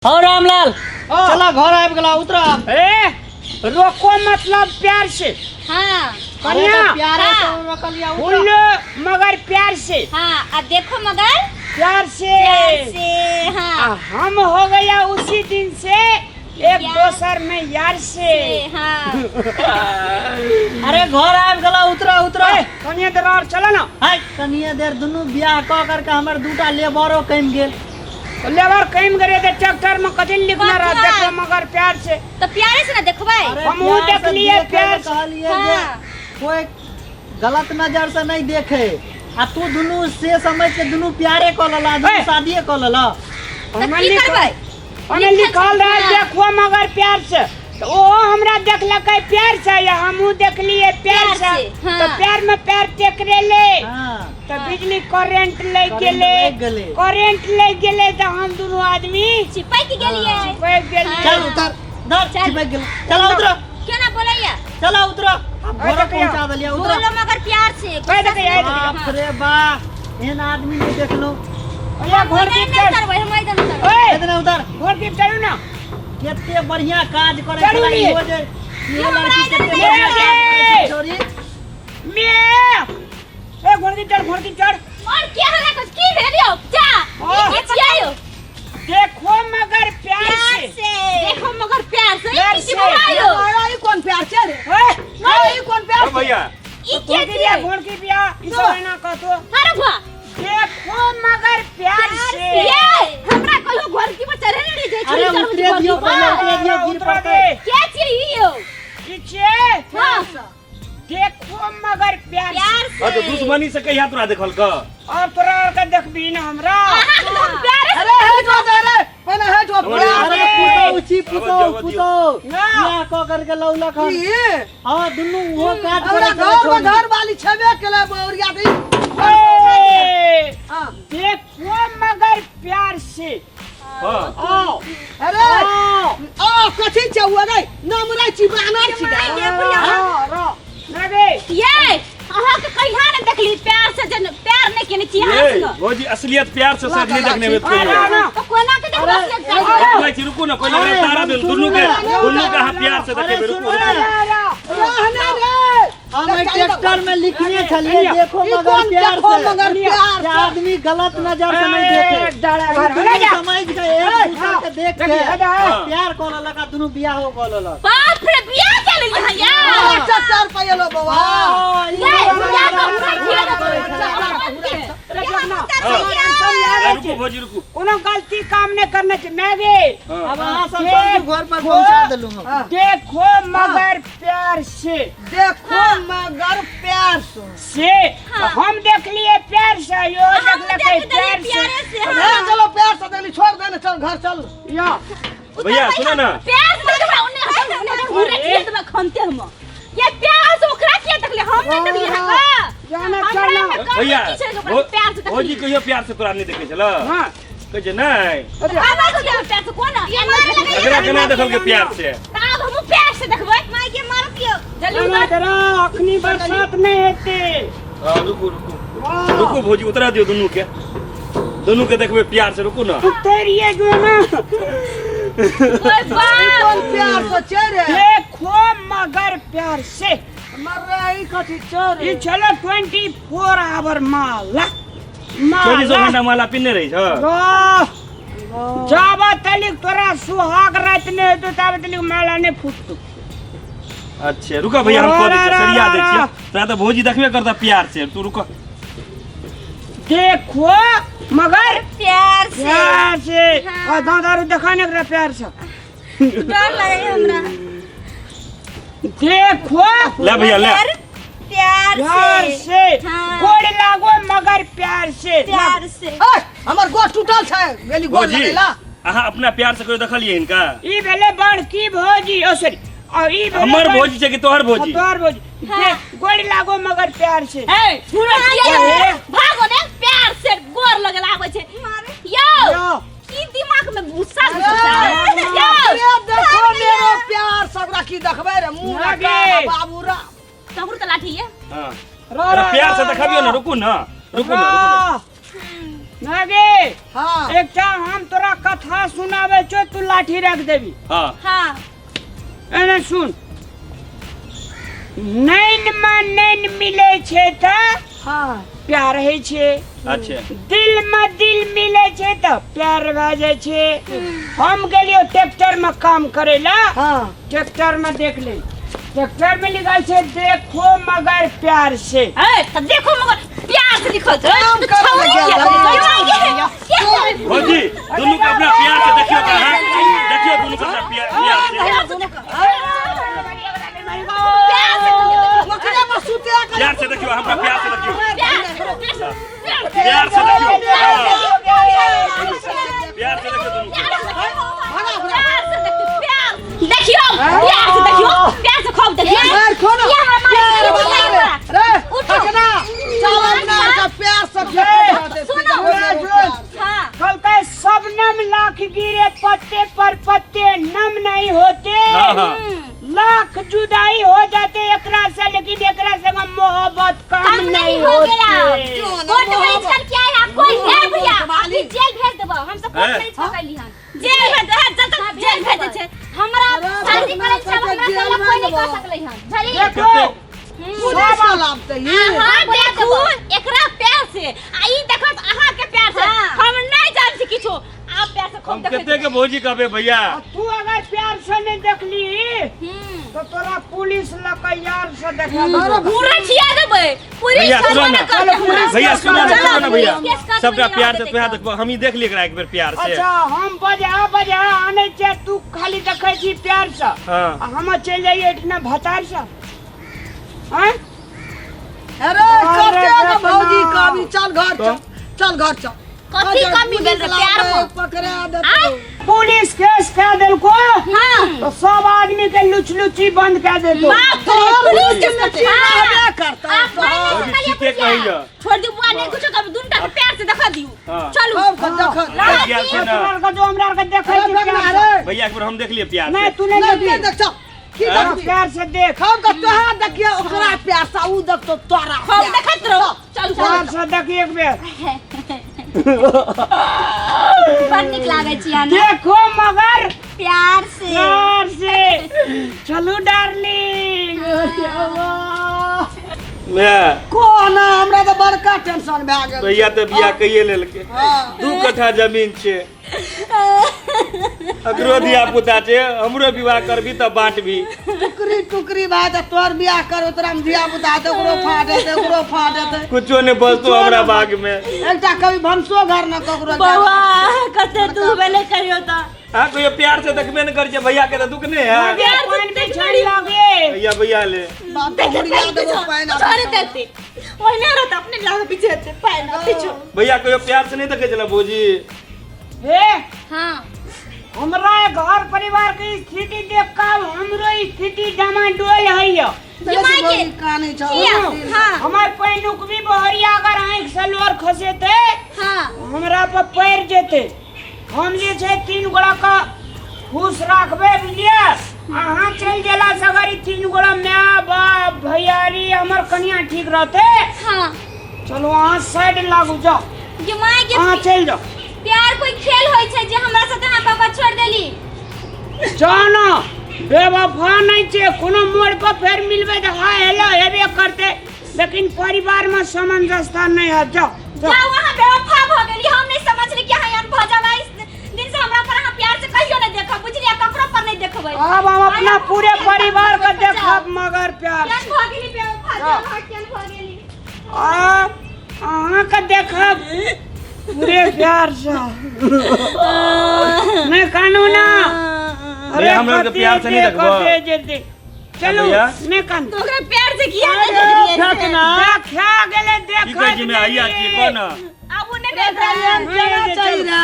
हाँ रामलाल, चला घर आबि गेला, उतरा। ए रोको मतलब प्यार से। हाँ। कन्या। अरे तो प्यारे से हाँ। रोकलिया, उतरा। बोलो मगर प्यार से। हाँ, आ देखो मगर प्यार से। प्यार से, हाँ। आ, हम हो गया उसी दिन से एक यार। दोसर में यार से। हाँ। अरे घर आबि गेला, उतरा उतरा। ए, कनिया देर और चला ना। हाय, कनिया देर दुनू बियाह क करके हमर दूटा लेबरो कमि गेल। तो लेबर कम करे तो ट्रैक्टर में कथी लिखना रहा? कथी? देखो मगर प्यार से। तो प्यारे से ना देखबै। अरे हमहूँ प्यार से देखलिए, देखे प्यार लए से। कहलिए जे हाँ। कोई गलत नजर से नहीं देखे, आ तू दुनू से समझ के दुनू प्यारे क लेला, दुनू ए! शादीए क लेला। तो की करबै? हमें लिखल रहा हाँ। देखो मगर प्यार से, तो ओ हमरा देखलकै प्यार से या हमहूँ देखलिए प्यार प्यार से। से, हाँ। तो प्यार में प्यार टेकरे ले। हाँ। तो बिजली करंट ले करंट गेले। लागि गेलै। करंट ले गेले तो हम दुनू आदमी चिपक गेलिए। चिपक गेलिए। चल उतर, धर। चल। चिपक गेल, चल उतरो। केना बोलैया? चल उतरो, आब आइ घर देखियौ। पहुंचा देलियै, उतरो। बोलो मगर प्यार से। कहि देकै, आइ देखियौ। बाप रे बा, एहन आदमी नहीं देखलहुँ। भैया हम घर नहीं दीप चढ़। करबै, हम एकदम करबै। ओए इतने उतर। घर दीप चढ़ू ना। कते बढ़िया काज करे चढ़ू छलै नी। इहो जे इहो लड़की कते हमरा बढ़िया इधर काज करे नहीं छै छोरी। मे ए घर दीप चढ़, घर दीप चढ़। और के हमरा कुछ की भेल यौ? जा। ओ। ई की छियै यौ? देखो मगर प्यार प्यार से। से देखो मगर प्यार से। प्यार ई की से। बोलायो? अरे ई कोन प्यार छै रे? ओए, अरे ई कोन प्यार ओ भैया। ई के घोड़ की बिया, छियै? घोड़ की बिया, ई सब एना कहतो। अरे भा। देखो मगर प्यार से। ये हमरा कहियो घर की पर चढ़े नहीं जे अरे छोरी चढ़बै उतरे छै दियौ, घर की पहिले पर। उतरे दियौ, गिर उतरा पड़तै। दे। के छियै ई यौ? ई छियै? हाँ। देखो मगर प्यार से। प्यार से। हाँ तो दुश्मनी से कहिया तोरा देखल क? और तोरा और के देखबी ना हमरा। अहाँ के तो हम प्यारे से अरे हट हो जा रे, पहिले हट हो। अरे, अरे पुतौ छी, पुतौ, आबऽ दियौ, पुतौ। ना। बियाह कऽ करके लौलक हन। ई हाँ, दुनू ओहो काज हमरा करै छलै घर में छोरी। घर वाली छेबे केलै बौरिया दी। ओए, हाँ। देखो मगर प्यार से। हाँ। आओ। अरे आओ। आ कथी छै उ रे? नाम रे छी बानर छी। हाँ, रो। ना बे। ये अहाँ के कहिया ने देखली प्यार से जन प्यार नहीं केने छी अहाँ ये संग। भौजी असलियत प्यार से शायद नहीं देखने होत आ, कहियो। ना, ना। तो कोना के देखबै असलियत प्यार से? देखबै छी, रुकू ना, पहिले अरे, ओकरा तारा हम देल सुनू दुनू के, ना। दुनू के अहाँ प्यार से अरे, देखेबै, रुकू सुनू ना। रुकू। रहने रे। हम एहि ट्रैक्टर में लिखने छलिए अरे, देखो ई मगर कोन प्यार देखो से। मगर प्यार कि से। आदमी गलत नजर से नहीं ए, देखे। दाड़ा घर। दुनू अरे जा। समझ के एक दूसरे के देख के देखिए, अरे, हाँ। प्यार कऽ लेलक आ दुनू बियाह हो कऽ लेलक। बाप रे, बियाह के लेली हँ यार। ट्रैक्टर पे एलो बौआ। हाँ, ई ये बियाह बड़ा तो हमरा बड़ा किया करै छलै। हाँ। रुकू भौजी रुकू। कोनो गलती काम नहीं करना चाहिए मैं भी। हाँ। अब अहाँ सब सब घर पर पहुंचा देलहुँ हम। देखो मगर प्यार से। देखो मगर प्यार से। से हम देख लिए प्यार से, यो हम देखलकै देख देलियै प्यार से। प्यारे से। हाँ, हाँ। चलो प्यार से देखली, छोड़ दे ना, चल घर चल। यो भैया सुनो ना। प्यार से देखबै, ओने हटल, ओने हटल, घुरे किया देबै, खनते हम। ये प्यार से ओकरा किया देखली, हम नहीं देखली हँ का? जाना हमरा चलना। में कमी भैया की छै जे ओकरा प्यार से भौजी देखली? कहियो प्यार से तोरा नहीं देखे छल? हाँ। कहै छै नहीं। आबै छै देखबै प्यार से, कोना? ये मारे लगैया। एकरा केना देखल के प्यार से? तऽ आब हमहूँ प्यार से देखबै। माय के मारत यौ। जल्दी ना उतर। जरा अखनी बरसात नहीं हेतै। हाँ, रुकू रुकू रुकू भौजी, उतरा दियौ दुनू के, दुनू के देखबै प्यार से, रुकू ना। उतरिए जो ना। ओए बाप। कोन प्यार से छै रे? देखो मगर प्यार से। मर रे, ई कथी छै रे? ई चलो 24 आवर माला। चौबीसो माला। घंटा माला पिन्ने रहै छ। वाह। जाबा तलिक तोरा सुहाग रात नहीं हेतौ ताबे तलिक माला नहीं फूटतौ। अच्छा रुको भैया, हम कऽ दै छियै, सरिया दै छियै। रा, तोरा तऽ भौजी देखबे करता प्यार से, तू रुको। देखो मगर प्यार से। प्यार से। हाँ। आ दाँत आरू देखा नहीं एकरा प्यार से। डर लगे हमरा। देखो ले भैया ले। मगर प्यार प्यार से। से। हाँ। गोड़ लागो मगर प्यार से। प्यार से। ए, हमर गोड़ टूटल छै, गेली गोड़ भौजी लगेला। अहाँ अपना प्यार से कहियो देखलियै हिनका? ई भेलै बड़की भौजी, ओ सॉरी, आ ई भेलै हमर भौजी छै कि तोहर भौजी? तोहर भौजी। हाँ। देख, गोड़ लागो मगर प्यार से। ए, सुनो ए। भागो ने, प्यार से गोड़ लगल आबै छै। यौ, यौ। की दिमाग में गुस्सा घुसल छै? यौ, अरे देखो मेरो प्यार सबरा की देखबै रे, मुंह लागे। रे बाबू रा। तोहर तऽ लाठी ये। हाँ। रो, अरे रो, प्यार से रो, देखबियौ ना, रो। रुकू ना, रुकू ना, रुकू ना। रो। नागे हाँ एकटा हम तोरा कथा सुनाबै छौ तू लाठी रख देबी हाँ हाँ एने सुन नैन में नैन मिलै छै तऽ हाँ प्यार होइ छै अच्छा दिल में दिल मिलै छै तऽ प्यार भए जाइ छै हम गेलियो ट्रैक्टर में काम करे ला हाँ ट्रैक्टर में देख ले ट्रैक्टर में लिखल छै देखो मगर प्यार से ए त देखो मगर प्यार से लिखल छै काम करे लए गेल रही। भौजी दुनू के अपना प्यार से देखियो तऽ अहाँ देखियो दुनू के अपना प्यार प्यार से ओकरे में सुते के प्यार से देखियो हमरा प्यार से देखियो प्यार से देखियो हाँ, प्यार से देखियो दुनू के देखियो प्यार से देखियो प्यार से खूब देखियो मार खो ना ये हमरा प्यार मारे वाला रे रे उठो। ठकना चल अपना का प्यार से फेंक सुनो। हां कहलकै सबनम लाख गिरे पत्ते पर पत्ते नम नहीं होते हाँ हाँ लाख जुदाई हो जाते एकरा से लेकिन एकरा से मोहब्बत कम कम नहीं नहीं हो गया होते कोर्ट मैरिज कर के आए आप कोई है भैया अभी जेल भेज देबो हम सब कोर्ट हैं? मैरिज कर ली हन जेल भेज दे जब तक जेल भेज दे छै हमरा शादी करे छै हमरा साला कोई नहीं कर सकलै हन झली देखो पुलिस के लाबते ही अहाँ देखू एकरा प्यार से आ ई देखत अहाँ के प्यार से हम नहीं जान छी किछो आप प्यार से खूब हम देखै कते के भौजी कहबे भैया तू अगर प्यार से नहीं देखली हम्म तो तोरा पुलिस लके यार से देखा देबो। पूरा छिया देबै पुलिस भैया सुनो करबो ना न करतै हमरा। भैया सुनो ना चलो, सुनो ना भैया पुलिस केस कर सबका देबै, प्यार से देबै। तुहे देखबो हम ही देख ली एकरा एक बेर प्यार से अच्छा हम बजा बजा आने छियै तू खाली देखै छी प्यार से हाँ। आ हम चलि जाइए एहिठिना भतार से आँय? अरे कते के अरे भौजी बेटा। कमी चल घर चल चल घर चल कथी कमी भेल रे प्यार में? पकड़ा देतौ आय पुलिस केस कए देलको हाँ तो सब आदमी के लुच लुची बंद कए देतो बाप रे पुलिस केस करतै रहबे हाँ। करतै आप भाई नहीं भौजी सकलियै ठीके भैया। कहैया। छोड़ दियौ बुआ नहीं कुछो कभी दुनटा के प्यार से देखा दियौ हाँ। चलू खूब के देख लग गेल छै ना तोरा आरके जो हमरा आरके देखै अरे छी भगना प्यार से। रे भैया एक बेर हम देख लिए प्यार नहीं से तू नहीं नहीं देखी देख चल की हाँ? देखबी प्यार से देख हम के तोहा देखिए ओकरा प्यार से ऊ देखतो तोरा खूब प्यार। देखत रहो चलू प्यार चलू से देखी एक बेर बड़ नीक लागै छी अहाँ देखो मगर प्यार से प्यार से चलू डार्लिंग ले कोना हमरा तऽ बड़का टेंशन भए गेल भैया तऽ बियाह कहिए लेलकै हाँ। 2 कट्ठा जमीन छै अकरो धिया पुता छै हमरो विवाह करबी तऽ बाँटबी टुकड़ी टुकड़ी भए तऽ तोहर बियाह करो तोरा में धिया पुता हेतै ओकरो फाट हेतै ओकरो फाट हेतै कुछो नहि बचतो हमरा बाग में एकटा कभी भनसो घर न ककरो बौआ कते दुख भेलै कहियो तऽ हाँ कहियो प्यार से देखबे नहि करै छै भैया के तऽ दुख नहि है प्यार से पानि देखबै बिछाड़ी लागे भैया भैया ले बाप के हुरिया देबो पानि आब। छोड़े देते ओहिने रहत अपने लागे पीछे हेतै पानि आ पीछे भैया कहियो प्यार से नहि देखै छलै भौजी हे हाँ हमरा घर परिवार के स्थिति देख के हमरो स्थिति डमाडोल है ये माय के कानै छौ किया हाँ हमर पहिनुक भी बहरिया अगर आँखि से लोर खसेते हाँ हमरा पर पड़ि जेते हम जे छै 3 गोड़ा के खुश राखबै बुझलियै अहाँ चलि गेला से अगर ई 3 गोड़ा माय बाप भैयारी हमर कनिया ठीक रहते हाँ चलो अहाँ साइड लागू जाओ ये माय के अहाँ चलि जाओ प्यार कोई खेल होय छै जे हमरा साथे अहाँ पापा छोड़ देली जाओ ना बेवफा नहीं छै कोनो मोड़ पर फेर मिलबै तऽ हाय हेलो हेबे करते लेकिन परिवार में सामंजस्यता नहीं है जाओ जाओ जाओ अहाँ बेवफा भ गेली हम नहीं समझली कि अहाँ एहन भ जाबै इस दिन से हमरा पर अहाँ प्यार से कहियो नहीं देखब बुझलियै ककरो पर नहीं देखबै अब हम अपना पूरे परिवार के देखब मगर प्यार केहन भ गेली बेवफा जाओ अहाँ केहन भ गेली आ अहाँ के देखब पूरे प्यार से नहीं कानू ना भैया, हमरा आरके प्यार से नहीं देखबो। कते जेते चलू भैया। नहीं कानू तो ओकरा प्यार से किया नहीं देखलियै फेकना। देखा गेलै की कहै छी देखा मैं आइया छी कोन आब ओ नहीं देख रहा केना चाही रे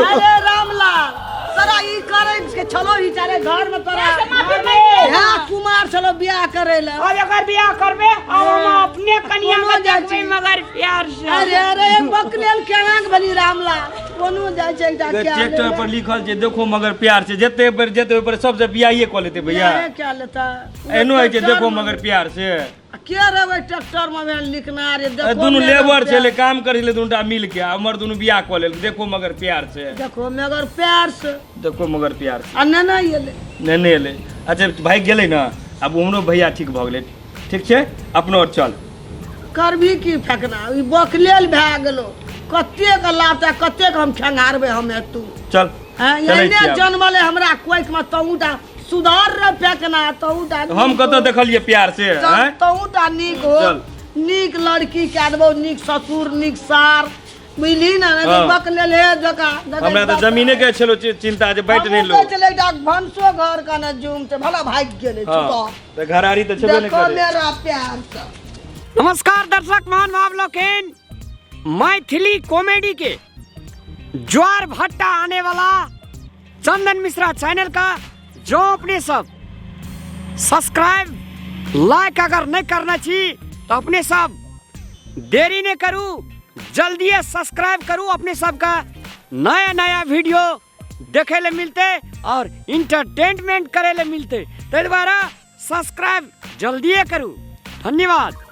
अरे रामलाल तोरा ई करै के छलो ई चारे घर में तोरा माफी मांग हाँ कुमार छलो बियाह करे ले अब एकर बियाह करबे अब हम अपने कनिया कोनो के जाइ देखबै छी। मगर प्यार से अरे अरे एक बकलेल केना के भेली रामलाल कोनो जाइ छै एकटा क्या ट्रैक्टर पर लिखल छै देखो मगर प्यार से, जते बेर जेते ओहि पर सबसे बियाहे कऽ लेतै भैया। बियाहे कए लेतै। एहनो होइ छै देखो मगर प्यार से। आ के रहबै ट्रैक्टर में भेल लिखना रे देखो दुनू मेगर लेबर प्यार। छलै, काम करै छलै दुनूटा मिल के, आ उमहर दुनू बियाह कऽ लेलक देखो मगर प्यार से। देखो मगर प्यार से। देखो मगर प्यार से। आ नेने एलै। नेने एलै। अच्छा भागि गेलै ने, आब उमरो भैया ठीक भऽ गेलै। ठीक छै, अपनो आर चल। करबी की फेकना, ई बकलेल भए गेलो। कतेक लाता कतेक हम खेंगारबै हम तू। चल। हैं, चलै एहने छी आब। जनमलै हमरा कोइख में तहूटा सुधार रे फेकना, तहूटा हम कतऽ देखलियै प्यार से? चल, हैं? तहूटा नीक हो। चल। नीक लड़की कए देबौ, नीक ससुर नीक सार, बुझली ने? नहीं हाँ। बकलेल हे जका। हमरा तऽ जमीने के छलो चिंता जे बाँटि नहि लो। छलै एकटा भनसो घर कने जुम छै, भला भागि गेलै। हाँ, छुटो तऽ घरारी तऽ छेबे नहि देखो करै। मेरा प्यार से। नमस्कार दर्शक महानुभाव लोकिन, मैथिली कॉमेडी के ज्वार भट्टा आने वाला चंदन मिश्रा चैनल का जो अपने सब सब्सक्राइब लाइक अगर नहीं करना छी तो अपने सब देरी नहीं करू, जल्दी सब्सक्राइब करू। अपने सबका नया नया वीडियो देखे ले मिलते और इंटरटेनमेंट करे ले मिलते, ताहि द्वारा सब्सक्राइब जल्दी करू। धन्यवाद।